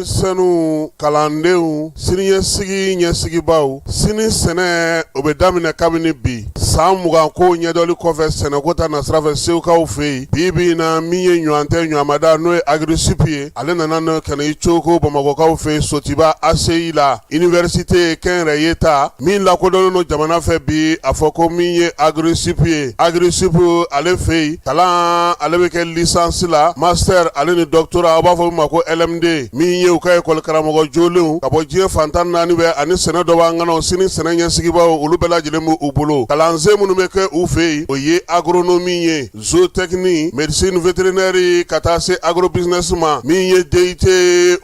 Denmisɛnninw, kalandenw, siniɲɛsigi ɲɛsigibaaw, sini sɛnɛ o bɛ daminɛ kabini bi. San 20 ko ɲɛdɔnli kɔfɛ sɛnɛko ta nasira fɛ Segukaw fɛ yen, bi bi in na min ye ɲɔgɔn tɛ ɲɔgɔnmada n'o ye AGRISUP ye, ale nana ka na i coko Bamakɔkaw fɛ yen Sotiba ACI la, université kɛnyɛrɛye ta min lakodɔnnen don jamana fɛ bi, a fɔ ko min ye AGRISUP ye. AGRISUP ale fɛ yen, kalan ale bɛ kɛ licence la, master ale ni doctorat, aw b'a fɔ min ma ko LMD, min ye u ka école karamɔgɔ jolenw ka bɔ diɲɛ fan 14 bɛɛ ani sɛnɛ dɔ b'an ŋanaw, sini sɛnɛ ɲɛsigibaaw, olu bɛɛ lajɛlen b'u bolo. Kalansen minnu bɛ kɛ u fɛ yen, o ye agronomie ye, zootechnie, médecine vétérinaire, ka taa se agrobusiness ma. Min ye DUT,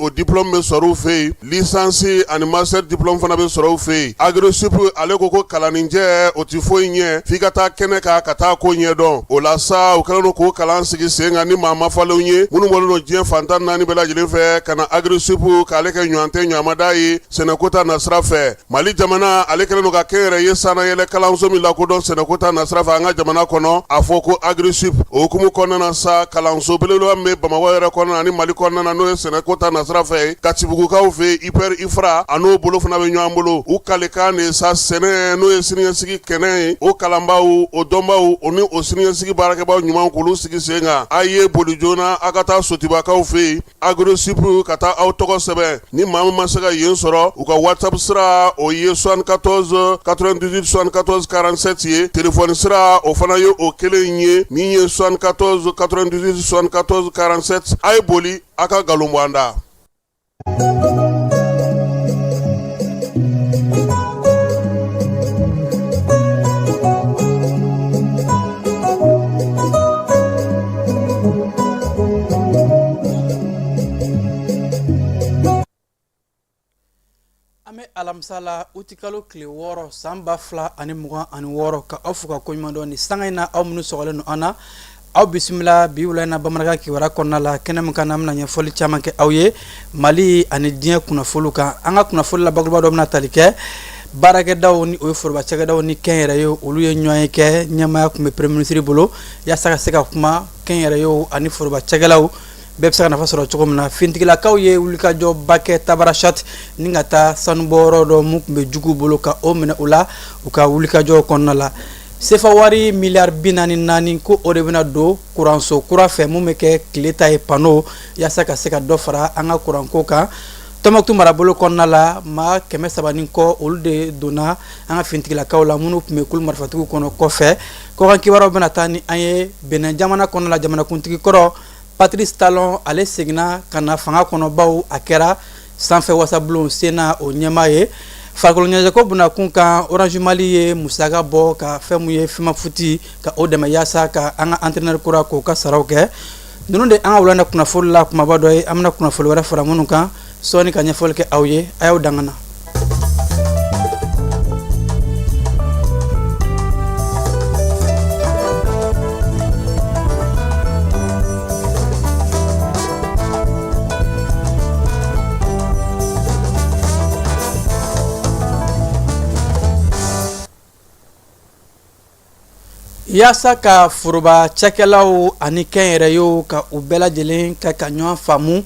o diplôme bɛ sɔrɔ u fɛ yen, licence ani master diplôme fana bɛ sɔrɔ u fɛ yen. AGRISUP ale ko ko kalanninjɛ o tɛ foyi ɲɛ f'i ka taa kɛnɛ kan ka taa ko ɲɛdɔn. O la sa, u kɛlen don k'o kalan sigi sen kan ni maa mafalenw ye minnu bɔlen don diɲɛ fan 14 bɛɛ lajɛlen fɛ ka na AGRISUP k'ale kɛ ɲɔgɔn tɛ ɲɔgɔnmada ye sɛnɛko ta nasira fɛ. Mali jamana ale kɛlen don ka kɛnyɛrɛye sannayɛlɛ kalanso min lakodɔn sɛnɛko ta nasira fɛ an ka jamana kɔnɔ, a fɔ ko AGRISUP. O hukumu kɔnɔna na sa, kalanso belebeleba min bɛ Bamakɔ yɛrɛ kɔnɔna ani Mali kɔnɔna na, n'o ye sɛnɛko ta nasira fɛ, Katibugukaw fɛ IPR IFRA, a n'o bolo fana bɛ ɲɔgɔn bolo. U kalikan de sa sɛnɛ, n'o ye siniɲɛsigi kɛnɛ ye, o kalanbaaw, o dɔnbaaw, o ni o siniɲɛsigi baarakɛbaaw ɲuman k'olu sigi sen kan. A ye boli joona, a ka taa Sotibakaw fɛ yen AGRISUP ka taa aw tɔgɔ sɛbɛn. Ni maa min ma se ka yen sɔrɔ, u ka WhatsApp sira o ye 74 98 74 47 ye. Téléphone sira o fana ye o kelen ye, min ye 74 98 74 47. A ye boli, a ka nkalon bɔ an da. An bɛ alamisa la, utikalo tile 6 san 2026, ka aw fo ka koɲuman dɔn ni sanga in na. Aw minnu sɔgɔlen don an na, aw bisimila bi wula in na bamanankan kibaruya kɔnɔna la. Kɛnɛ min kan, an bɛna ɲɛfɔli caman kɛ aw ye Mali ani diɲɛ kunnafoniw kan. An ka kunnafoni la bakuruba dɔ bɛna tali kɛ baarakɛdaw ni o ye foroba cakɛdaw ni kɛnyɛrɛye, olu ye ɲɔgɔn ye kɛ. Ɲɛmaaya tun bɛ premier ministre bolo yaasa ka se ka kuma kɛnyɛrɛyew ani foroba cakɛlaw bɛɛ bɛ se ka nafa sɔrɔ cogo min na. Finitigilakaw ye wulikajɔba kɛ Tabarashat ni ka taa sanubɔyɔrɔ dɔ mun tun bɛ juguw bolo ka o minɛ u la u ka wulikajɔ kɔnɔna la. Sefa wari miliyari 44, ko o de bɛna don kuranso kura fɛ mun bɛ kɛ tile ta ye, panneau, yaasa ka se ka dɔ fara an ka kuranko kan. Tɔnbukutu marabolo kɔnɔna la, maa 300 ni kɔ, olu de donna an ka finitigilakaw la minnu tun bɛ kulu marifatigiw kɔnɔ kɔfɛ. Kɔkan kibaruyaw bɛna taa ni an ye Benin jamana kɔnɔna la. Jamanakuntigi kɔrɔ Patrice Talon, ale seginna ka na fanga kɔnɔ, bawo a kɛra sanfɛ wasabulon Sénat o ɲɛmaa ye. Farikolo ɲɛnajɛko bunakun kan, Orange Mali ye musaka bɔ ka fɛn mun ye FEMAFOOT ka o dɛmɛ yaasa ka an ka entraîneur kura k'o ka saraw kɛ. Ninnu de an ka wula kunnafoni la kumaba dɔ ye. An bɛna kunnafoni wɛrɛ fara minnu kan sɔɔni ka ɲɛfɔli kɛ aw ye. A y'aw dangana. Yaasa ka foroba cakɛlaw ani kɛnyɛrɛyew ka u bɛɛ lajɛlen ka ɲɔgɔn faamu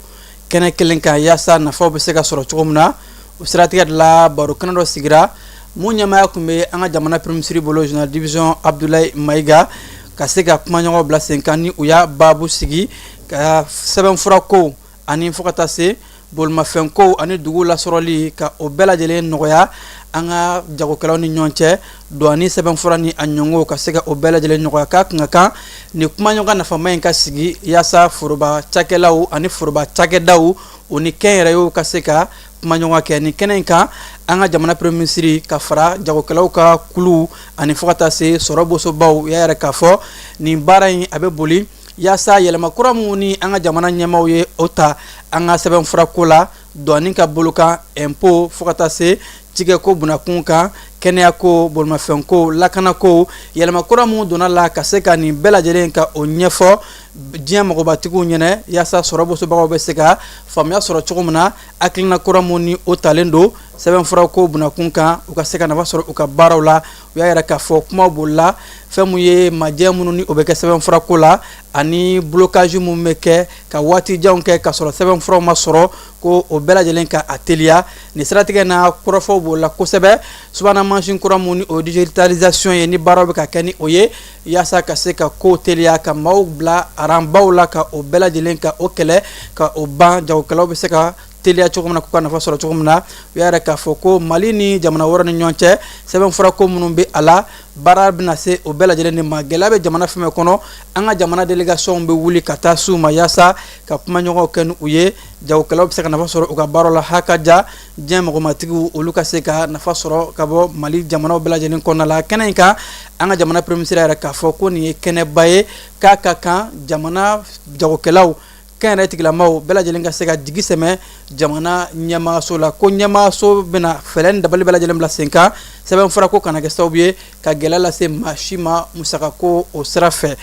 kɛnɛ kelen kan, yaasa nafaw bɛ se ka sɔrɔ cogo min na, o siratigɛ de la, baro kɛnɛ dɔ sigira mun ɲɛmaaya tun bɛ an ka jamana premier ministre bolo, général division Abdoulaye Maïga, ka se ka kumaɲɔgɔn bila sen kan ni u y'a baabu sigi ka sɛbɛnfura ko ani fo ka taa se bolimafɛn ko ani dugu lasɔrɔli, ka o bɛɛ lajɛlen nɔgɔya an ka jagokɛlaw ni ɲɔgɔn cɛ, douane sɛbɛnfura ni a ɲɔgɔnw, ka se ka o bɛɛ lajɛlen nɔgɔya. K'a kun ka kan ni kumaɲɔgɔn nafama in ka sigi yaasa foroba cakɛlaw ani foroba cakɛdaw o ni kɛnyɛrɛyew ka se ka kumaɲɔgɔn kɛ ni kɛnɛ in kan. An ka jamana premier ministre ka fara jagokɛlaw ka kulu ani fo ka taa se sɔrɔ bosobaw y'a yɛrɛ k'a fɔ nin baara in a bɛ boli yaasa yɛlɛma kura minnu ni an ka jamana ɲɛmaaw ye o ta an ka sɛbɛnfura ko la, douane ka bolo kan, impôt, fo ka taa se cikɛko bunakun kan, kɛnɛyako, bolimafɛnko, lakanako, yɛlɛma kura minnu donna la, ka se ka nin bɛɛ lajɛlen ka o ɲɛfɔ diɲɛ magobatigiw ɲɛna, yaasa sɔrɔ bosobagaw bɛ se ka faamuya sɔrɔ cogo min na hakilina kura minnu ni o talen don. Sɛbɛnfura ko bunakun kan, u ka se ka nafa sɔrɔ u ka baaraw la. U y'a yira k'a fɔ kuma bolila fɛn mun ye majɛ minnu ni o bɛ kɛ sɛbɛnfura ko la, ani blocage minnu bɛ kɛ ka waati janw kɛ ka sɔrɔ sɛbɛnfuraw ma sɔrɔ, ko o bɛɛ lajɛlen ka a teliya. Nin siratigɛ na, kɔrɔfɔw bolila kosɛbɛ. Subahana mansin kura mun ni o digitalisation ye, ni baaraw bɛ ka kɛ ni o ye yaasa ka se ka kow teliya, ka maaw bila aranbaw la, ka o bɛɛ lajɛlen ka o kɛlɛ ka o ban, jagokɛlaw bɛ se ka teliya cogo min na, k'u ka nafa sɔrɔ cogo min na. U y'a yira k'a fɔ ko Mali ni jamana wɛrɛ ni ɲɔgɔn cɛ, sɛbɛnfura ko minnu bɛ a la, baara bɛna se o bɛɛ lajɛlen de ma. Gɛlɛya bɛ jamana fɛn fɛn kɔnɔ, an ka jamana délégation bɛ wuli ka taa s'u ma yaasa ka kumaɲɔgɔnw kɛ ni u ye, jagokɛlaw bɛ se ka nafa sɔrɔ u ka baaraw la. Haka ja diɲɛ mɔgɔmatigiw, olu ka se ka nafa sɔrɔ ka bɔ Mali jamanaw bɛɛ lajɛlen kɔnɔna la. Kɛnɛ in kan, an ka jamana premier ministre yɛrɛ k'a fɔ ko nin ye kɛnɛba ye, k'a ka kan jamana jagokɛlaw, kɛnyɛrɛ tigilamaw bɛɛ lajɛlen ka se ka jigi sɛmɛ jamana ɲɛmaaso la, ko ɲɛmaaso bɛna fɛɛrɛ ni dabali bɛɛ lajɛlen bila sen kan, sɛbɛnfura ko kana kɛ sababu ye ka gɛlɛya lase maa si ma musakako o sira fɛ.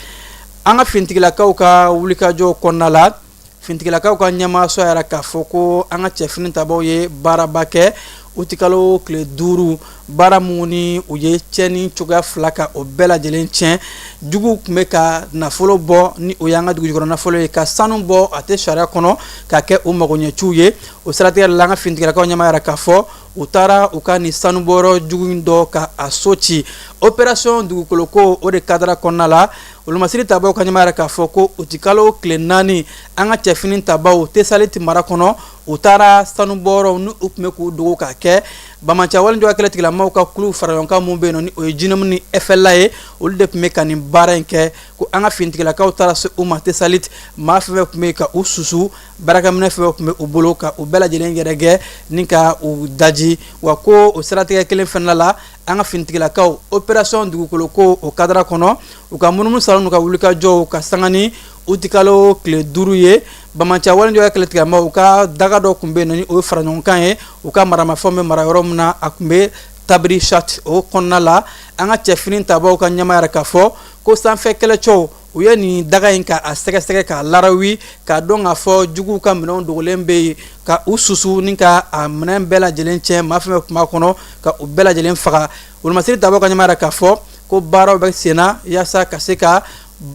An ka finitigilakaw ka wulikajɔ kɔnɔna la, finitigilakaw ka ɲɛmaaso yɛrɛ k'a fɔ ko an ka cɛfini tabaw ye baaraba kɛ utikalo tile 5, baara mun ni u ye tiɲɛni cogoya fila ka o bɛɛ lajɛlen tiɲɛ. Juguw tun bɛ ka nafolo bɔ ni o y'an ka dugujukɔrɔ nafolo ye, ka sanu bɔ a tɛ sariya kɔnɔ ka kɛ u magoɲɛciw ye. O siratigɛ la, an ka finitigilakaw ɲɛmaa yɛrɛ k'a fɔ u taara u ka nin sanubɔyɔrɔ jugu in dɔ ka a so ci, opération dugukoloko o de cadre kɔnɔna la. Wolomasiri tabaw ka ɲɛmaa yɛrɛ k'a fɔ ko utikalo tile 4, an ka cɛfini tabaw Tesaliti mara kɔnɔ, u taara sanubɔyɔrɔ ni u tun bɛ k'u dogo k'a kɛ. Banbaanci wale juguya kɛlɛ tigilamaw ka kulu faraɲɔgɔnkan mun bɛ yen nɔ, ni o ye JNIM ni FLA ye, olu de tun bɛ ka nin baara in kɛ. Ko an ka finitigilakaw taara se u ma Tesaliti, maa fɛn fɛn tun bɛ ka u susu, baarakɛminɛ fɛn fɛn tun bɛ u bolo, ka u bɛɛ lajɛlen yɛrɛgɛ ni ka u daji. Wa ko o siratigɛ kelen fana la, an ka finitigilakaw, opération dugukoloko o cadre kɔnɔ, u ka munumunu salo n'u ka wulikajɔw ka sanga ni utikalo tile 5 ye, banbaanci wale juguya kɛlɛ tigilamaw u ka daga dɔ tun bɛ yen nɔ, ni o ye faraɲɔgɔnkan ye, u ka maramafɛnw bɛ mara yɔrɔ min na, a tun bɛ Tabrichat o kɔnɔna la. An ka cɛfini tabaw ka ɲɛmaa yɛrɛ k'a fɔ ko sanfɛ kɛlɛcɛw, u ye nin daga in ka a sɛgɛsɛgɛ k'a larawi, k'a dɔn k'a fɔ juguw ka minɛnw dogolen bɛ yen, ka u susu ni ka a minɛn bɛɛ lajɛlen tiɲɛ, maa fɛn fɛn tun b'a kɔnɔ ka u bɛɛ lajɛlen faga. Wolomasiri tabaw ka ɲɛmaa yɛrɛ k'a fɔ ko baaraw bɛ senna yaasa ka se ka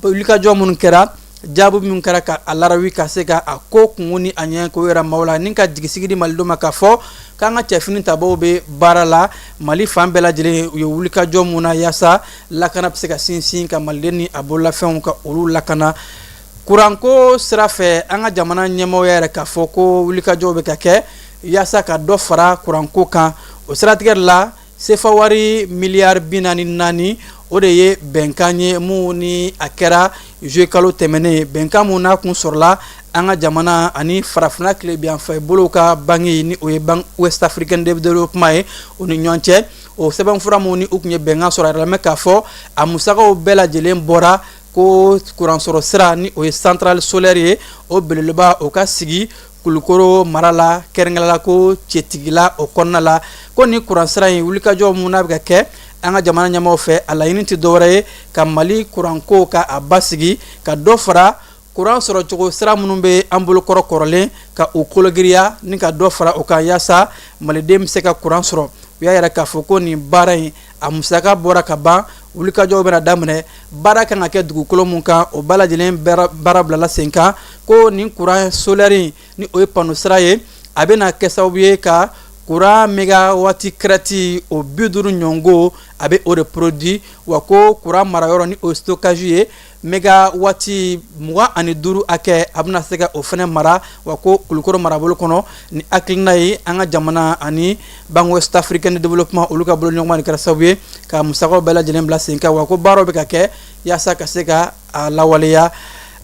wulikajɔ minnu kɛra, jaabi minnu kɛra, ka a larawi, ka se ka a ko kungo ni a ɲɛ k'o yira maaw la, ni ka jigisigi di malidenw ma k'a fɔ k'an ka cɛfini tabaw bɛ baara la Mali fan bɛɛ lajɛlen. U ye wulikajɔ mun na yaasa lakana bɛ se ka sinsin, ka maliden ni a bololafɛnw ka olu lakana. Kuranko sira fɛ, an ka jamana ɲɛmaaw yɛrɛ k'a fɔ ko wulikajɔw bɛ ka kɛ yaasa ka dɔ fara kuranko kan. O siratigɛ la, sefa wari miliyari 44, o de ye bɛnkan ye mun ni a kɛra juillet kalo tɛmɛnen, bɛnkan mun n'a kun sɔrɔla an ka jamana ani farafinna tilebinyanfan bolow ka banque, ni o ye Banque Ouest Africaine de Développement ye, o ni ɲɔgɔn cɛ. O sɛbɛnfura mun ni u tun ye bɛnkan sɔrɔ, a yɛrɛ lamɛn k'a fɔ a musakaw bɛɛ lajɛlen bɔra, ko kuran sɔrɔ sira ni o ye centrale solaire ye, o belebeleba o ka sigi Kulukoro mara la, kɛrɛnkɛrɛn la ko Cɛtigila o kɔnɔna la. Ko ni kuran sira in, wulikajɔ mun n'a bɛ ka kɛ an ka jamana ɲɛmaaw fɛ, a laɲini tɛ dɔwɛrɛ ye ka Mali kuranko ka a basigi, ka dɔ fara kuran sɔrɔcogo sira minnu bɛ an bolo kɔrɔ kɔrɔlen ka u kologiriya, ni ka dɔ fara o kan yaasa maliden bɛ se ka kuran sɔrɔ. U y'a yira k'a fɔ ko nin baara in, a musaka bɔra ka ban, wulikajɔw bɛna daminɛ. Baara kan ka kɛ dugukolo mun kan, o bɛɛ lajɛlen baara bilala sen kan. Ko nin kuran solaire in, ni o ye panneau sira ye, a bɛna kɛ sababu ye ka kuran mégawatt crête o 50 ɲɔgɔnko, a bɛ o de produit. Wa ko kuran marayɔrɔ, ni o ye stockage ye, mégawatt 25 hakɛ, a bɛna se ka o fana mara. Wa ko Kulukoro marabolo kɔnɔ, ni hakilina ye, an ka jamana ani Banque Ouest Africaine de Développement, olu ka boloɲɔgɔnma de kɛra sababu ye ka musakaw bɛɛ lajɛlen bila sen kan. Wa ko baaraw bɛ ka kɛ yaasa ka se ka a lawaleya.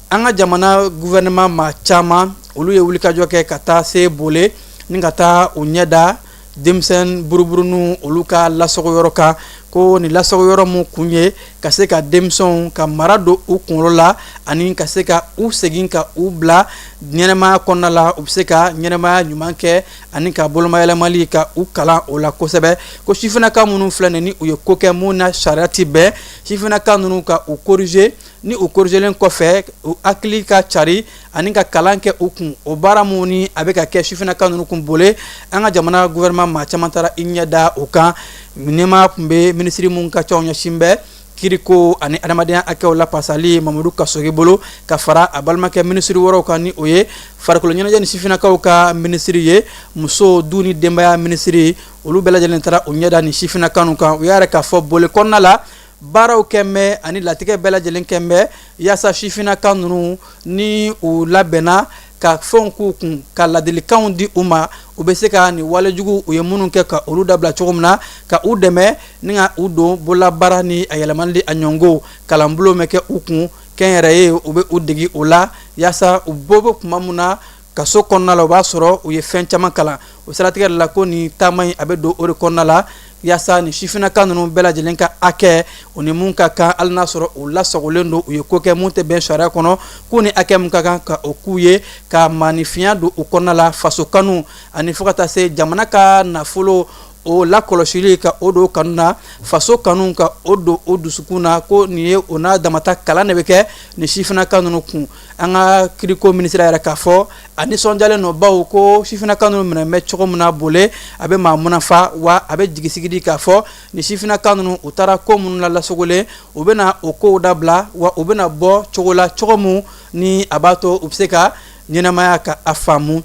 An ka jamana gouvernement maa caman, olu ye wulikajɔ kɛ ka taa se Bole ni ka taa u ɲɛ da denmisɛn buruburunu olu ka lasago yɔrɔ kan. Ko nin lasago yɔrɔ mun kun ye ka se ka denmisɛnw ka mara don u kunkolo la, ani ka se ka u segin ka u bila ɲɛnɛmaya kɔnɔna la, u bɛ se ka ɲɛnɛmaya ɲuman kɛ, ani ka bolomayɛlɛmali ka u kalan o la kosɛbɛ. Ko sifinnaka minnu filɛ nin ni u ye ko kɛ mun na sariya ti bɛn, sifinnaka ninnu ka u corriger, ni u corrigelen kɔfɛ, u hakili ka cari. ani ka kalan kɛ u kun. O baara mun ni a bɛ ka kɛ sifinnaka ninnu kun Bole, an ka jamana gouvernement maa caman taara i ɲɛ da o kan. Ɲɛmaa tun bɛ minisiri mun ka cɛw ɲɛsin bɛ kiriko ani adamadenya hakɛw lapasali, Mamadu Kasoge bolo, ka fara a balimakɛ minisiri wɛrɛw kan, ni o ye farikolo ɲɛnajɛ ni sifinnakaw ka minisiri ye, muso, du ni denbaya minisiri. Olu bɛɛ lajɛlen taara u ɲɛ da ni sifinnaka ninnu kan. U y'a yira k'a fɔ Bole kɔnɔna la, baaraw kɛn bɛ ani latigɛ bɛɛ lajɛlen kɛn bɛ yaasa sifinnaka ninnu ni u labɛnna ka fɛnw k'u kun, ka ladilikanw di u ma, u bɛ se ka nin walejugu u ye minnu kɛ ka olu dabila cogo min na, ka u dɛmɛ ni ka u don bololabaara ni a yɛlɛmali di a ɲɔngo kalanbulon bɛ kɛ u kun kɛnyɛrɛye, u bɛ u degi o la yaasa u bɔ bɛ tuma min na kaso kɔnɔna la, o b'a sɔrɔ u ye fɛn caman kalan. O siratigɛ de la ko nin taama in a bɛ don o de kɔnɔna la, yaasa nin sifinnaka ninnu bɛɛ lajɛlen ka hakɛ u ni mun ka kan, hali n'a sɔrɔ u lasagolen don, u ye ko kɛ mun tɛ bɛn sariya kɔnɔ, k'u ni hakɛ mun ka kan ka o k'u ye, ka maaninfinya don u kɔnɔna la, faso kanu ani fo ka taa se jamana ka nafolo o lakɔlɔsili ka o don kanu na, faso kanu ka o don o dusukun na. Ko nin ye o n'a damata kalan de bɛ kɛ nin sifinnaka ninnu kun. An ka kiriko minisiri yɛrɛ k'a fɔ a nisɔndiyalen don, bawo ko sifinnaka ninnu minɛ bɛ cogo min na Bole, a bɛ maa munafa, wa a bɛ jigisigi di k'a fɔ nin sifinnaka ninnu u taara ko minnu la lasogolen, u bɛna o kow dabila, wa u bɛna bɔ cogo la cogo min ni a b'a to u bɛ se ka ɲɛnamaya ka a faamu.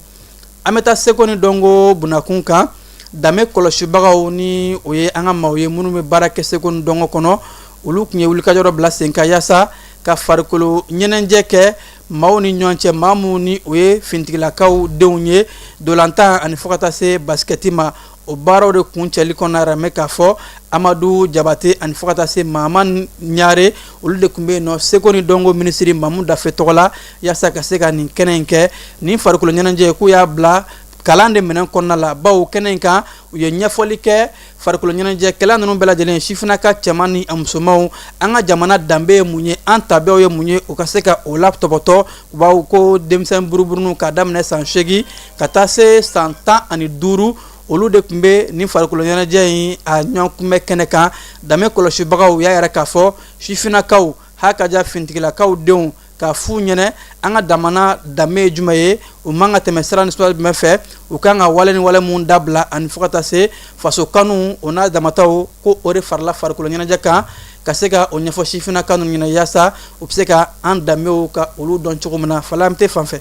An bɛ taa seko ni dɔnko bunakun kan. Danbe kɔlɔsibagaw, ni o ye an ka maaw ye minnu bɛ baara kɛ seko ni dɔnko kɔnɔ, olu tun ye wulikajɔ dɔ bila sen kan yaasa ka farikolo ɲɛnajɛ kɛ maaw ni ɲɔgɔn cɛ, maa minnu ni o ye finitigilakaw denw ye, dolantan ani fo ka taa se basikɛti ma. O baaraw de kuncɛli kɔnɔna yɛrɛ bɛ k'a fɔ Amadu Jabate ani fo ka taa se Mama Ɲare, olu de tun bɛ yen nɔ seko ni dɔnko minisiri Mamu Dafe tɔgɔ la, yaasa ka se ka nin kɛnɛ in kɛ. Nin farikolo ɲɛnajɛ, k'u y'a bila kalan de minɛn kɔnɔna la, bawo kɛnɛ in kan u ye ɲɛfɔli kɛ farikolo ɲɛnajɛkɛla ninnu bɛɛ lajɛlen, sifinnaka cɛman ni a musomanw, an ka jamana danbe ye mun ye, an tabiyaw ye mun ye, u ka se ka o latɔbɔtɔ. Bawo ko denmisɛn buruburuninw k'a daminɛ san 8 ka taa se san 15, olu de tun bɛ nin farikolo ɲɛnajɛ in a ɲɔgɔn kunbɛn kɛnɛ kan. Danbe kɔlɔsibagaw y'a yira k'a fɔ sifinnakaw ha ka ja finitigilakaw denw k'a f'u ɲɛna an ka jamana danbe ye jumɛn ye, u man ka tɛmɛ sira ni sira jumɛn fɛ, u kan ka wale ni wale mun dabila, ani fo ka taa se faso kanu o n'a damataw, ko o de farala farikolo ɲɛnajɛ kan ka se ka o ɲɛfɔ sifinnaka ninnu ɲɛna, yaasa u bɛ se ka an danbew ka olu dɔn cogo min na. Fala an tɛ fan fɛ.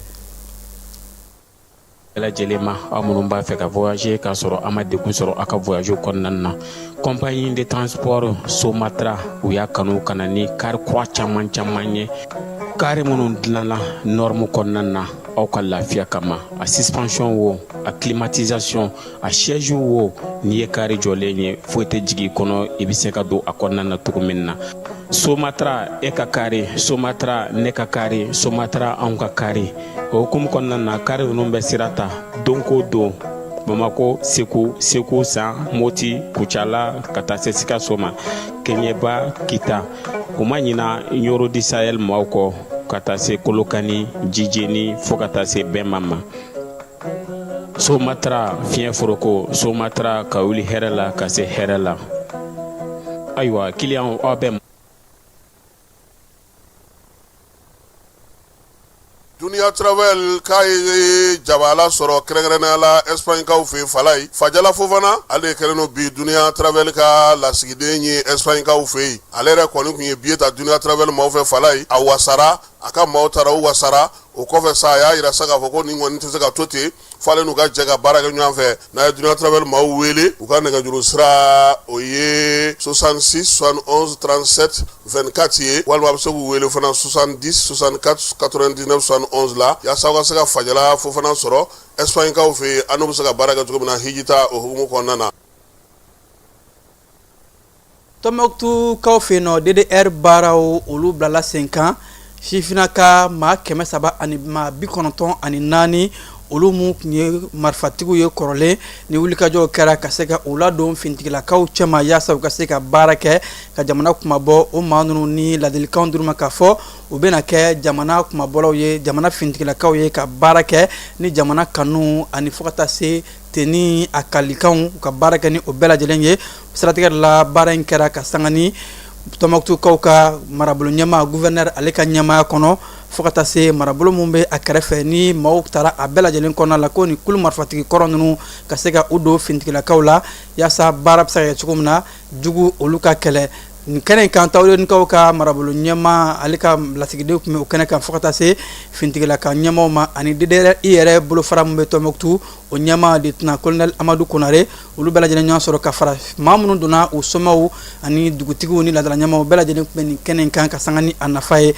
Bɛɛ lajɛlen ma, aw minnu b'a fɛ ka voyager k'a sɔrɔ a ma degun sɔrɔ aw ka voyage kɔnɔna na, compagnie de transport Somatra, u y'a kanu ka na ni kari kura caman caman ye, kari minnu dilanna norme kɔnɔna na aw ka lafiya kama. A suspension wo, a climatisation, a siège wo, n'i ye kari jɔlen ye, foyi tɛ jigin i kɔnɔ, i bɛ se ka don a kɔnɔna na cogo min na. Somatra, e ka kari Somatra, ne ka kari Somatra, anw ka kari. O hukumu kɔnɔna na, kari ninnu bɛ sira ta don ko don Bamako, Segu, Segu San, Moti, Kucala, ka taa se Sikaso ma, Keɲeba, Kita. U ma ɲina Ɲoro du Sahel maaw kɔ, ka taa se Kolokani, Jijeni, fo ka taa se Bɛnba ma. Somatra fiɲɛ foroko, Somatra ka wuli hɛrɛ la ka se hɛrɛ la. Ayiwa kiliyanw, aw bɛ Dunia Travel k'a ye jabala sɔrɔ kɛrɛnkɛrɛnnenya la Espagne-kaw fɛ. Falaye Fajala Fofana, ale kɛlen don bi Dunia Travel ka lasigiden ye Espagne-kaw fɛ yen. Ale yɛrɛ kɔni tun ye billet ta Dunia Travel maaw fɛ. Falaye a wasara, a ka maaw taara, u wasara. O kɔfɛ sa, a y'a jira sa k'a fɔ ko nin kɔni tɛ se ka to ten, f'ale n'u ka jɛ ka baara kɛ ɲɔgɔn fɛ. N'a ye Dunia Travel maaw wele, u ka nɛgɛjuru sira o ye 66 71 37 24 ye, walima a bɛ se k'u wele fana 70 64 99 71 la, yaasa aw ka se ka Fajala Fofana sɔrɔ Espagne-kaw fɛ yen, an n'u bɛ se ka baara kɛ cogo min na hijita o hukumu kɔnɔna na. Tɔnbukutukaw fɛ yen nɔ, DDR baaraw olu bilala sen kan. Sifinnaka maa 394, olu minnu tun ye marifatigiw ye kɔrɔlen, ni wulikajɔw kɛra ka se ka u ladon finitigilakaw cɛma yaasa u ka se ka baara kɛ ka jamana kunmabɔ. O maa ninnu ni ladilikanw d'u ma k'a fɔ u bɛna kɛ jamana kunmabɔlaw ye, jamana finitigilakaw ye, ka baara kɛ ni jamana kanu ani fo ka taa se tenue a kalikanw, u ka baara kɛ ni o bɛɛ lajɛlen ye. Siratigɛ la, baara in kɛra ka sanga ni Tɔnbukutukaw ka marabolo ɲɛmaa, gouverneur, ale ka ɲɛmaaya kɔnɔ. fo ka taa se marabolo min bɛ a kɛrɛfɛ ni maaw taara a bɛɛ lajɛlen kɔnɔna la, ko ni kulu marifatigi kɔrɔ ninnu ka se ka u don finitigilakaw la, yaasa baara bɛ se ka kɛ cogo min na, jugu olu ka kɛlɛ. Nin kɛnɛ in kan, Tawudenikaw ka marabolo ɲɛmaa, ale ka lasigidenw tun bɛ o kɛnɛ kan, fo ka taa se finitigilaka ɲɛmaaw ma ani DDR yɛrɛ bolofara min bɛ Tɔnbɔkutu, o ɲɛmaa lieutenant colonel Amadu Konare. Olu bɛɛ lajɛlen ɲɔgɔn sɔrɔ ka fara maa minnu donna u somaaw ani dugutigiw ni laadala ɲɛmaaw bɛɛ lajɛlen tun bɛ nin kɛnɛ in kan ka sanga ni a nafa ye.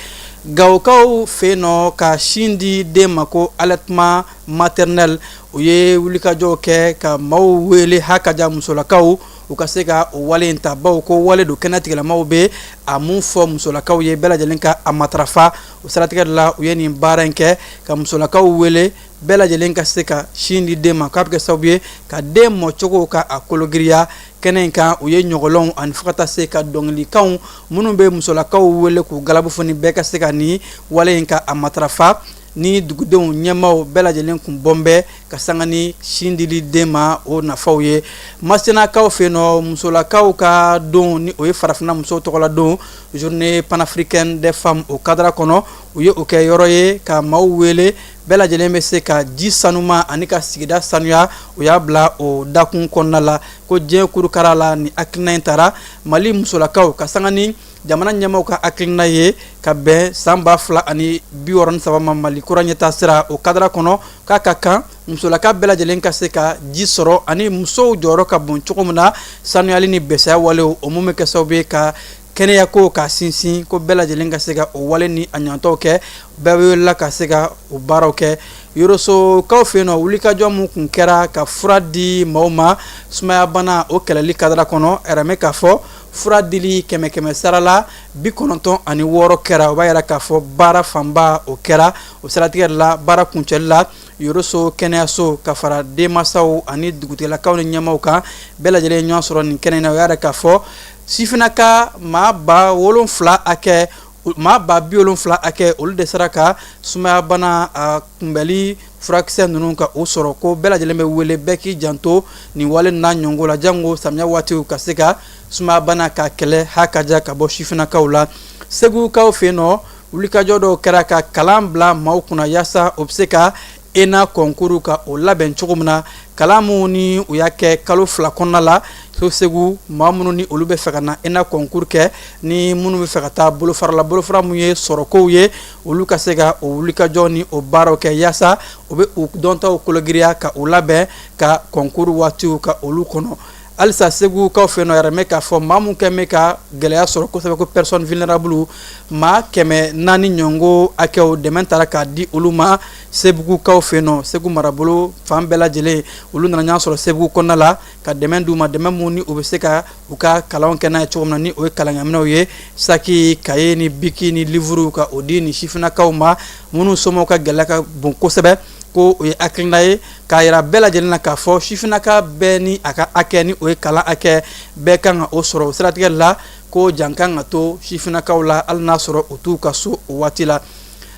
Gawokaw fɛ yen nɔ, ka sin di den ma, ko allaitement maternel, u ye wulikajɔw kɛ ka maaw wele hakaja musolakaw u ka se ka o wale in ta, bawo ko wale don kɛnɛtigilamaw bɛ a mun fɔ musolakaw ye, bɛɛ lajɛlen ka a matarafa. O siratigɛ de la, u ye nin baara in kɛ ka musolakaw wele, bɛɛ lajɛlen ka se ka sin di den ma, k'a bɛ kɛ sababu ye ka den mɔcogo ka a kologiriya. Kɛnɛ in kan, u ye ɲɔgɔlɔnw ani fo ka taa se ka dɔnkilikanw minnu bɛ musolakaw wele k'u galabu fɔ ni bɛɛ ka se ka nin wale in ka a matarafa. Ni dugudenw ɲɛmaaw bɛɛ lajɛlen kun bɔn bɛ ka sanga ni sin dili den ma o nafaw ye. Masinakaw fɛ yen nɔ, musolakaw ka don ni o ye farafinna musow tɔgɔla don, journée panafricaine des femmes, o cadre kɔnɔ, u ye o kɛ yɔrɔ ye ka maaw wele, bɛɛ lajɛlen bɛ se ka ji sanuma ani ka sigida sanuya. U y'a bila o dakun kɔnɔna la ko diɲɛ kurukara la, ni hakilina in taara Mali musolakaw ka sanga ni jamana ɲɛmaaw ka hakilina ye ka bɛn san 2063 ma, Mali kura ɲɛtaa sira, o cadre kɔnɔ, k'a ka kan musolaka bɛɛ lajɛlen ka se ka ji sɔrɔ ani musow jɔyɔrɔ ka bon cogo min na sanuyali ni bɛsɛya walew, o mun bɛ kɛ sababu ye ka kɛnɛya ko ka sinsin, ko bɛɛ lajɛlen ka se ka o wale ni a ɲɔgɔntɔw kɛ. Bɛɛ welela ka se ka o baaraw kɛ. Yorosokaw fɛ yen nɔ, wulikajɔ mun kun kɛra ka fura di maaw ma sumayabana o kɛlɛli cadre kɔnɔ, ɛrɛmɛ k'a fɔ fura dili kɛmɛ kɛmɛ sara la 96 kɛra. O b'a yira k'a fɔ baara fanba o kɛra. O siratigɛ la, baara kuncɛli la, Yoroso kɛnɛyaso ka fara denmansaw ani dugutigilakaw ni ɲɛmaaw kan, bɛɛ lajɛlen ye ɲɔgɔn sɔrɔ nin kɛnɛ in na. O y'a yira k'a fɔ sifinnaka maa 7000 hakɛ, maa 70,000 hakɛ, olu de sera ka sumayabana a kunbɛli furakisɛ ninnu ka o sɔrɔ. Ko bɛɛ lajɛlen bɛ wele, bɛɛ k'i janto nin wale n'a ɲɔngo la, jango samiya waatiw, ka se ka sumayabana ka kɛlɛ hakaja ka bɔ sifinnakaw la. Segukaw fɛ yen nɔ, wulikajɔ dɔw kɛra ka kalan bila maaw kunna yaasa o bɛ se ka ENA concours ka o labɛn cogo min na. Kalan minnu ni u y'a kɛ kalo 2 kɔnɔna la so Segu, maa minnu ni olu bɛ fɛ ka na ENA concours kɛ, ni minnu bɛ fɛ ka taa bolofara la, bolofara mun ye sɔrɔkow ye, olu ka se ka o wulikajɔ ni o baaraw kɛ yaasa u bɛ u dɔntaw kologiriya ka u labɛn ka concours waatiw ka olu kɔnɔ. Halisa Segukaw fɛ yen nɔ, yɛrɛ k'a fɔ maa mun kɛn bɛ ka gɛlɛya sɔrɔ kosɛbɛ, ko personne vulnérable, maa 400 ɲɔngo hakɛw, dɛmɛ taara k'a di olu ma Segukaw fɛ yen nɔ. Segu marabolo fan bɛɛ lajɛlen, olu nana ɲɔgɔn sɔrɔ Segu kɔnɔna la ka dɛmɛ d'u ma, dɛmɛ mun ni u bɛ se ka u ka kalanw kɛ n'a ye cogo min na, ni o ye kalankɛminɛw ye, saki, kaye ni biki ni livre, ka o di ni sifinnakaw ma minnu somɔgɔw ka gɛlɛya ka bon kosɛbɛ. Ko o ye hakilina ye k'a yira bɛɛ lajɛlen na k'a fɔ sifinnaka bɛɛ ni a ka hakɛ, ni o ye kalan hakɛ, bɛɛ kan ka o sɔrɔ. O siratigɛ la, ko jan kan ka to sifinnakaw la hali n'a sɔrɔ u t'u ka so o waati la.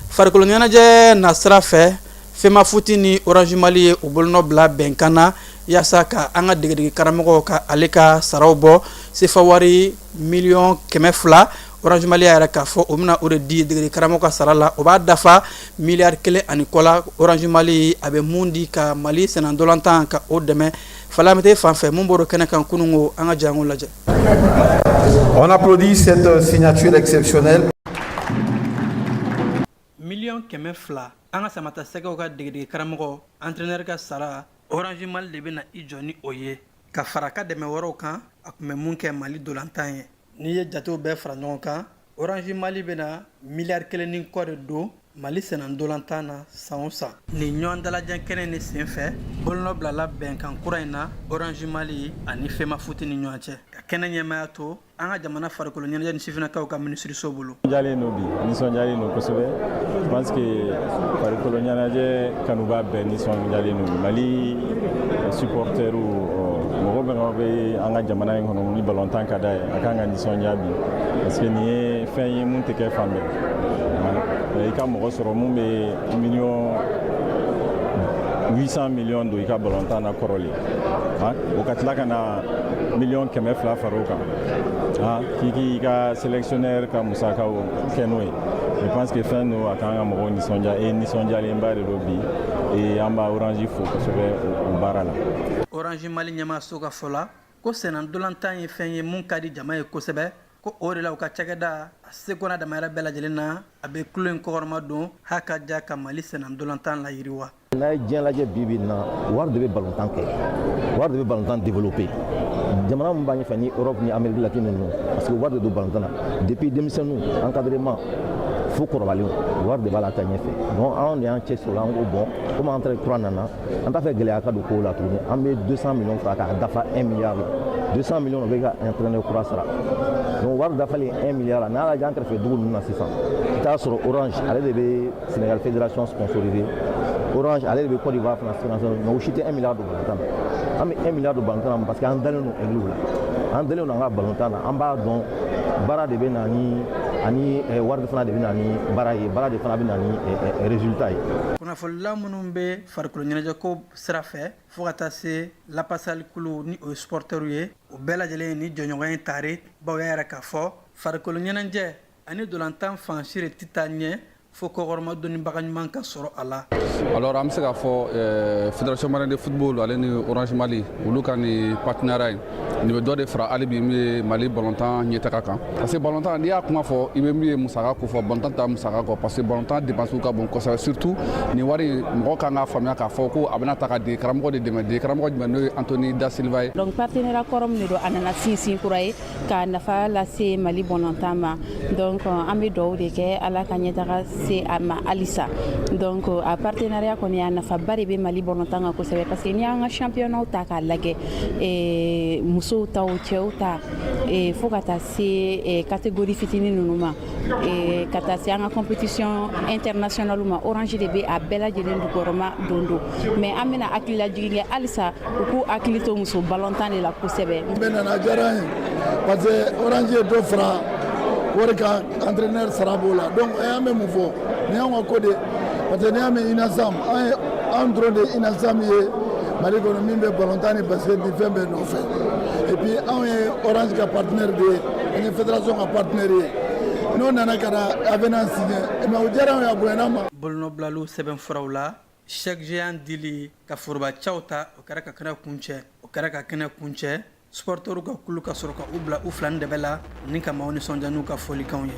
Farikolo ɲɛnajɛ nasira fɛ, Femafoot ni Orange Mali ye u bolonɔ bila bɛnkan na yaasa ka an ka degedege karamɔgɔ ka ale ka saraw bɔ sefa wari miliyɔn 200. Orange Mali y'a yira k'a fɔ o bɛna o de di degedege karamɔgɔ ka sara la. O b'a dafa miliyari 1 ani kɔ la. Orange Mali a bɛ mun di ka Mali sennantolatan ka o dɛmɛ? Falamete fan fɛ, mun bɔra kɛnɛ kan kunun ko, an ka jango lajɛ. On applaudit cette signature exceptionnelle. Miliyɔn 200, an ka samata sɛgɛw ka degedege karamɔgɔ, entraîneur ka sara, Orange Mali de bɛna i jɔ ni o ye ka fara ka dɛmɛ wɛrɛw kan a tun bɛ mun kɛ Mali dolantan ye. N'i ye jatew bɛɛ fara ɲɔgɔn kan, Orange Mali bɛna miliyari 1 ni kɔ de don Mali sennantolatan na san o san. Nin ɲɔgɔn dalajɛ kɛnɛ ni senfɛ, bolonɔ bilala bɛnkan kura in na Orange Mali ani Femafoot ni ɲɔgɔn cɛ, ka kɛnɛ ɲɛmaya to an ka jamana farikolo ɲɛnajɛ ni sifinnakaw ka minisiriso bolo. Nisɔndiyalen don bi, nisɔndiyalen don kosɛbɛ. Je pense que farikolo ɲɛnajɛ kanuba bɛɛ nisɔndiyalen don bi. Mali supporters, mɔgɔ bɛɛ bɛ an ka jamana in kɔnɔ ni balontan ka d'a ye, a kan ka nisɔndiya bi, parce que nin ye fɛn ye mun tɛ kɛ fan bɛɛ. I ka mɔgɔ sɔrɔ mun bɛ 800 millions don i ka balontan na kɔrɔlen, o ka tila ka na miliyɔn 200 fara o kan, k'i k'i ka sélectionneur ka musakaw kɛ n'o ye. Je pense que fɛn don, a kan ka mɔgɔw nisɔndiya et nisɔndiyalenba de don bi et an b'a Orange fo kosɛbɛ o baara la. Orange Mali ɲɛmaaso ka fɔ la ko sennantolatan ye fɛn ye mun ka di jama ye kosɛbɛ, ko o de la u ka cakɛda a seko n'a damayira bɛɛ lajɛlen na, a bɛ kulo in kɔkɔrɔma don h'a ka ja ka Mali sennantolatan layiriwa. N'a ye diɲɛ lajɛ bi bi in na, wari de bɛ balontan kɛ, wari de bɛ balontan développer. Jamana min b'a ɲɛfɛ ni Europe ni Amérique latine ninnu, parce que wari de don balontan na, depuis denmisɛnninw encadrement fo kɔrɔbalenw, wari de b'a la taa ɲɛfɛ. Donc anw de y'an cɛsiri o la. An ko bon, komi entraîneur kura nana, an t'a fɛ gɛlɛya ka don kow la tuguni. An bɛ 200 millions fara k'a dafa 1 milliard la. 200 millions, o bɛ ka entraîneur kura sara. Donc wari dafalen 1 milliard la, n'a lajɛ an kɛrɛfɛ dugu ninnu na sisan, i t'a sɔrɔ Orange ale de bɛ Sénégal fédération sponsorisé, Orange ale de bɛ Côte d'Ivoire fana sponsor, mais o si tɛ 1 milliard don balontan na. An bɛ 1 milliard don balontan na parce que an dalen don Aigle la, an dalen don an ka balontan na. An b'a dɔn baara de bɛ na ni ani wari fana de bɛ na ni baara ye, baara de fana bɛ na ni résultat ye. Kunnafonila minnu bɛ farikolo ɲɛnajɛko sira fɛ, fo ka taa se lapasalikulu ni o ye supporters ye, o bɛɛ lajɛlen ni jɔɲɔgɔn ye tare baw y'a yɛrɛ k'a fɔ farikolo ɲɛnajɛ ani dolantan fan si de tɛ taa ɲɛ fo kɔkɔrɔma dɔnnibaga ɲuman ka sɔrɔ a la. Alors, an bɛ se k'a fɔ Fédération malienne de football ale ni Orange Mali, olu ka nin partenariat in, nin bɛ dɔ de fara hali bi min ye Mali balontan ɲɛtaga kan, parce que balontan, n'i y'a kuma fɔ, i bɛ min ye musaka ko fɔ, balontan ta musaka kɔ, parce que balontan dépense ka bon kosɛbɛ. Surtout nin wari in, mɔgɔ kan k'a faamuya k'a fɔ ko a bɛna ta ka dege karamɔgɔ de dɛmɛ, dege karamɔgɔ jumɛn? N'o ye Anthony Da Silva ye. Donc partenariat kɔrɔ min de don, a nana sinsin kura ye ka nafa lase Mali balontan ma. Donc an bɛ dugawu de kɛ, Ala ka ɲɛtaga se a ma halisa. Donc a partenariat kɔni, a nafaba de bɛ Mali balontan kan kosɛbɛ, parce que n'i y'an ka championnat ta k'a lajɛ, musow ta o, cɛw ta, fo ka taa se catégorie fitinin ninnu ma, ka taa se an ka compétition internationale ma, Orange de bɛ a bɛɛ lajɛlen jukɔrɔma don don. Mais an bɛna hakililajigin kɛ halisa, u k'u hakili to muso balontan de la kosɛbɛ. Bɛɛ nana, a diyara an ye parce que Orange ye dɔ fara wari kan, entraîneur sara b'o la. Donc an bɛ mun fɔ? Nin y'anw ka ko de, parce que n'i y'a mɛn UNASAM, an ye an dɔrɔn de UNASAM ye Mali kɔnɔ min bɛ balontan ni basket ni fɛn bɛɛ nɔfɛ. Et puis anw ye Orange ka partenaire de ye, an ye fédération ka partenaire ye. N'o nana ka na avenant signé, mais o diyara anw ye, a bonyana an ma. Bolonɔbilaliw sɛbɛn furaw la, chèque géant dili ka forobacaw ta, o kɛra ka kɛnɛ kuncɛ, o kɛra ka kɛnɛ kuncɛ. Supporters ka kulu ka sɔrɔ ka u bila u fila ni dɛbɛ la ni ka maaw nisɔndiya n'u ka folikanw ye.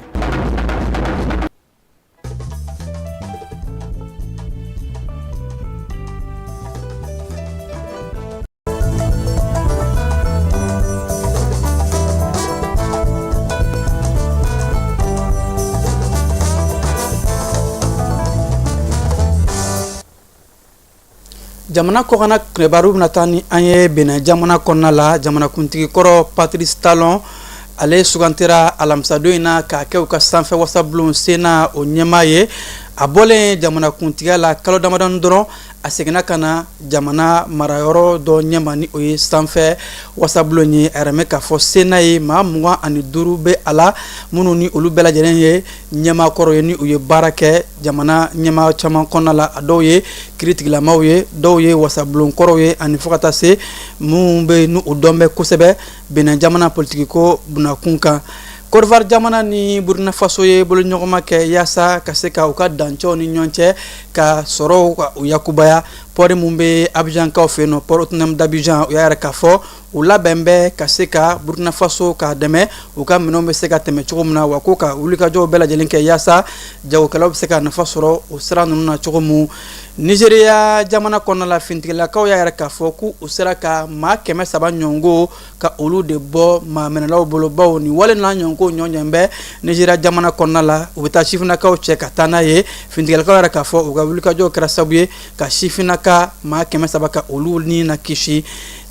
Jamana kɔkanna kibaru bɛna taa ni an ye Benin jamana kɔnɔna la. Jamanakuntigi kɔrɔ Patrice Talon, ale sugantira alamisadon in na k'a kɛ u ka sanfɛ wasabulon Sénat o ɲɛmaa ye. A bɔlen jamanakuntigiya la kalo damadɔni dɔrɔn, a seginna ka na jamana marayɔrɔ dɔ ɲɛma ni o ye sanfɛ wasabulon ye. A yɛrɛ mɛn k'a fɔ Sénat ye maa 25 bɛ a la, minnu ni olu bɛɛ lajɛlen ye ɲɛmaa kɔrɔ ye, ni u ye baara kɛ jamana ɲɛmaa caman kɔnɔna la. A dɔw ye kiritigilamaw ye, dɔw ye wasabulon kɔrɔw ye, ani fo ka taa se minnu bɛ n'u dɔn bɛ kosɛbɛ Benin jamana politikiko bunakun kan. Côte d'Ivoire jamana ni Burkina Faso ye boloɲɔgɔnma kɛ yaasa ka se ka u ka dancɛw ni ɲɔgɔn cɛ ka sɔrɔw ka u yakubaya. Port min bɛ Abidjankaw fɛ yen nɔ, port autonome d'Abidjan, u y'a yɛrɛ k'a fɔ u labɛn bɛ ka se ka Burkina Faso k'a dɛmɛ, u ka minɛnw bɛ se ka tɛmɛ cogo min na, wa ko ka wulikajɔw bɛɛ lajɛlen kɛ yaasa jagokɛlaw bɛ se ka nafa sɔrɔ o sira ninnu na cogo min. Nizeriya jamana kɔnɔna la, finitigilakaw y'a yɛrɛ k'a fɔ k'u sera ka maa 300 ɲɔgɔnko ka olu de bɔ maa minɛlaw bolo, bawo nin wale n'a ɲɔgɔnko ɲɔgɔn bɛ Nizeriya jamana kɔnɔna la, u bɛ taa sifinnakaw cɛ ka taa n'a ye. Finitigilakaw yɛrɛ k'a fɔ u ka wulikajɔw kɛra sababu ye ka sifinnaka maa 300 ka olu ni na kisi.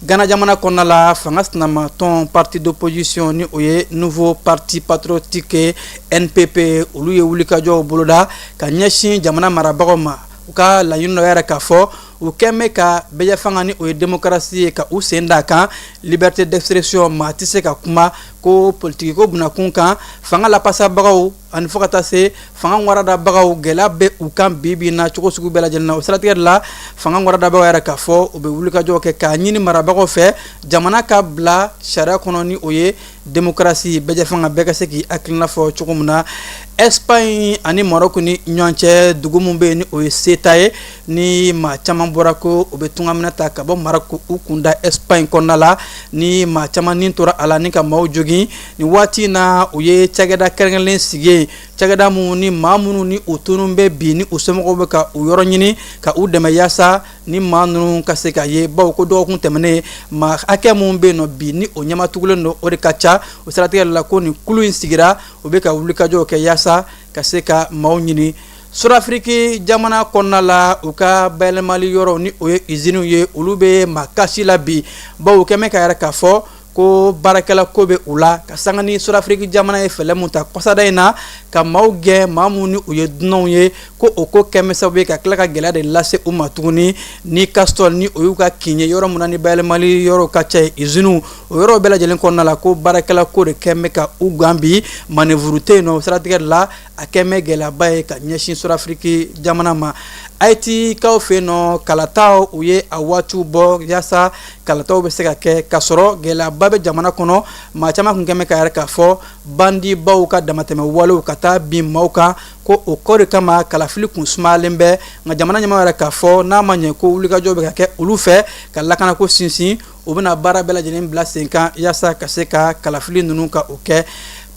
Gana jamana kɔnɔna la, fanga sinamatɔn parti d'opposition ni o ye Nouveau Parti patriotique NPP, olu ye wulikajɔw boloda ka ɲɛsin jamana marabagaw ma. U ka laɲini dɔ yɛrɛ k'a fɔ u kɛn bɛ ka bɛɛ fanga ni o ye démocratie ye ka u sen da kan, liberté d'expression, maa tɛ se ka kuma ko politiki ko bunakun kan. Fanga lapasabagaw ani fo ka taa se fanga ŋaradabagaw gɛlɛya bɛ u kan bi bi in na cogo sugu bɛɛ lajɛlen na. O siratigɛ de la, fanga ŋaradabagaw yɛrɛ k'a fɔ u bɛ wulikajɔ kɛ k'a ɲini marabagaw fɛ, jamana ka bila sariya kɔnɔ, ni o ye démocratie, bɛɛjɛfanga, bɛɛ ka se k'i hakilina fɔ cogo min na. Espagne ani Maroc ni ɲɔgɔn cɛ, dugu min bɛ yen ni o ye Ceuta ye, ni maa caman bɔra ko u bɛ tungaminɛ ta ka bɔ Maroc u kunda Espagne kɔnɔna la, ni maa caman ni tora a la ni ka maaw jogin. Nin waati in na, u ye cakɛda kɛrɛnkɛrɛnlen sigi yen, cakɛda minnu ni maa minnu ni u tunun bɛ bi, ni u somɔgɔw bɛ ka u yɔrɔ ɲini ka u dɛmɛ yaasa ni maa ninnu ka se ka ye, bawo ko dɔgɔkun tɛmɛnen maa hakɛ minnu bɛ yen nɔ bi ni o ɲɛmatugulen don, o de ka ca. O siratigɛ la, ko nin kulu in sigira, u bɛ ka wulikajɔw kɛ yaasa ka se ka maaw ɲini. Sudafiriki jamana kɔnɔna la, u ka bayɛlɛmali yɔrɔ, ni o ye iziniw ye, olu bɛ makasi la bi, bawo u kɛmɛ ka yɛrɛ k'a fɔ ko baarakɛla ko bɛ u la, ka sanga ni Sudafiriki jamana ye fɛɛrɛ mun ta kɔsada in na ka maaw gɛn, maa minnu ni u ye dunanw ye, ko o ko kɛmɛ sababu ye ka tila ka gɛlɛya de lase u ma tuguni. Ni Castor, ni o y'u ka kin ye, yɔrɔ min na ni bayɛlɛmali yɔrɔ ka ca ye, iziniw, o yɔrɔ bɛɛ lajɛlen kɔnɔna la, ko baarakɛla ko de kɛmɛ ka u gan bi, manœuvre tɛ yen nɔ. Siratigɛ la, a kɛmɛ gɛlɛyaba ye ka ɲɛsin Sudafiriki jamana ma. Ayitikaw fɛ yen nɔ, kalataw, u ye a waatiw bɔ yaasa kalataw bɛ se ka kɛ, k'a sɔrɔ gɛlɛyaba bɛ jamana kɔnɔ. Maa caman tun kɛmɛ ka yɛrɛ k'a fɔ bandibaw ka damatɛmɛ walew ka taa bin maaw kan, ko o ko de kama kalafili kun sumayalen bɛ. Nka jamana ɲɛmaa yɛrɛ k'a fɔ n'a ma ɲɛ ko wulikajɔ bɛ ka kɛ olu fɛ ka lakanako sinsin, u bɛna baara bɛɛ lajɛlen bila sen kan yaasa ka se ka kalafili ninnu ka o kɛ.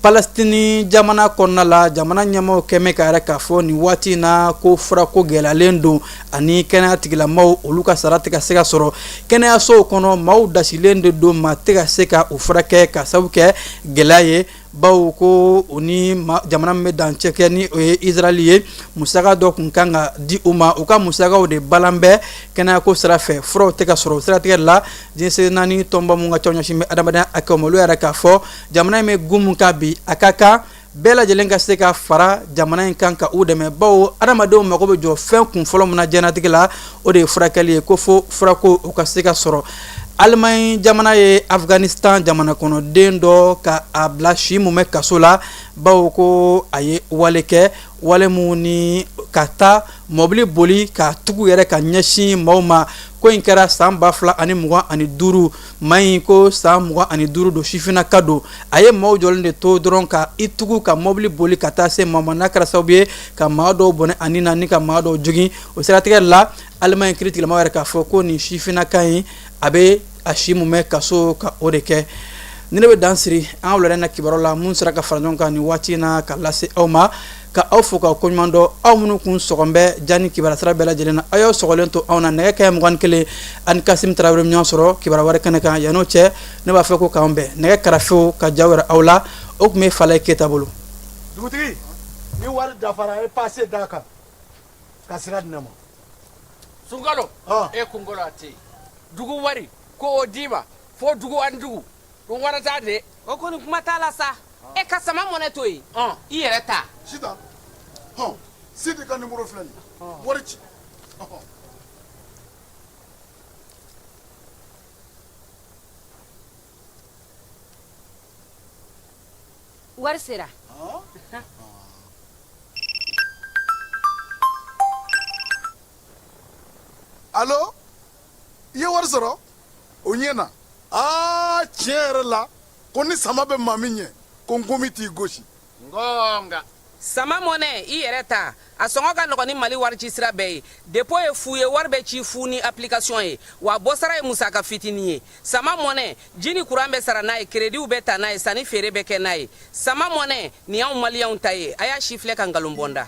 Palestine jamana kɔnɔna la, jamana ɲɛmaaw kɛmɛ ka yɛrɛ k'a fɔ nin waati in na ko furako gɛlɛyalen don, ani kɛnɛya tigilamaw, olu ka sara tɛ ka se ka sɔrɔ kɛnɛyasow kɔnɔ. Maaw dasilen de don, maa tɛ ka se ka u furakɛ ka sababu kɛ gɛlɛya ye, bawo ko u ni jamana min bɛ dancɛ kɛ, ni o ye Israël ye, musaka dɔ tun kan ka di u ma, u ka musakaw de balan bɛ kɛnɛyako sira fɛ, furaw tɛ ka sɔrɔ. O siratigɛ la, diɲɛ naani tɔnba mun ka ca ɲɛsin bɛ adamadenya hakɛw ma, olu yɛrɛ k'a fɔ jamana in bɛ gun mun kan bi, a ka kan bɛɛ lajɛlen ka se ka fara jamana in kan ka u dɛmɛ, bawo adamadenw mago bɛ jɔ fɛn kun fɔlɔ min na diɲɛnatigɛ la, o de ye furakɛli ye, ko fo furako o ka se ka sɔrɔ. Allemagne jamana ye Afghanistan jamana kɔnɔden dɔ ka a bila si mumɛ kaso la, bawo ko a ye wale kɛ, wale mun ni ka taa mɔbili boli ka tugu yɛrɛ ka ɲɛsin maaw ma. Ko in kɛra san 2025. Maa in ko san 25 don, sifinnaka don, a ye maaw jɔlen de to dɔrɔn ka i tugu ka mɔbili boli ka taa se maa ma, n'a kɛra sababu ye ka maa dɔw bɔnɛ a ni na ni ka maa dɔw jogin. O siratigɛ la, Allemagne kiritigɛlamaaw yɛrɛ k'a fɔ ko nin sifinnaka in, a bɛ a si mumɛ kaso ka o de kɛ. Ni ne bɛ dan siri an ka wulada in na kibaru la mun sera ka fara ɲɔgɔn kan nin waati in na ka lase aw ma, ka aw fo ka koɲuman dɔn, aw minnu kun sɔgɔn bɛ jani kibaru sira bɛɛ lajɛlen na. Aw y'aw sɔgɔlen to anw na. Nɛgɛ kanɲɛ 21 ani Kasim Tarawele ɲɔgɔn sɔrɔ kibaru wɛrɛ kɛnɛ kan. Yan'o cɛ, ne b'a fɔ ko k'an bɛn. Nɛgɛ karafew ka jaw yɛrɛ aw la, o tun bɛ Falaye Keyita bolo. Dugutigi, ni wari dafara, e pase d'a kan ka sira di ne ma. Sunkalo, e kunkolo a tɛ yen. Dugu wari ko o d'i ma fo dugu ani dugu dun wara t'a de. O kɔni kuma t'a la sa. E ka sama mɔnɛ to yen, i yɛrɛ ta. Sitan, hɔn, Sidi ka nimoro filɛ nin ye, wari ci. Wari sera. Alo, i ye wari sɔrɔ? O ɲɛna. Aa, tiɲɛ yɛrɛ la, ko ni sama bɛ maa min ɲɛ, ko nkomi t'i gosi. Ngonga. Sama mɔnɛ, i yɛrɛ ta. A sɔngɔ ka nɔgɔn ni Mali warici sira bɛɛ ye. Dépôt ye fu ye, wari bɛ ci fu ni application ye, wa bɔsara ye musaka fitinin ye. Sama mɔnɛ, ji ni kuran bɛ sara n'a ye, créditw bɛ ta n'a ye, sanni feere bɛ kɛ n'a ye. Sama mɔnɛ, nin y'anw maliyɛnw ta ye. A y'a sifilɛ ka nkalon bɔ n da.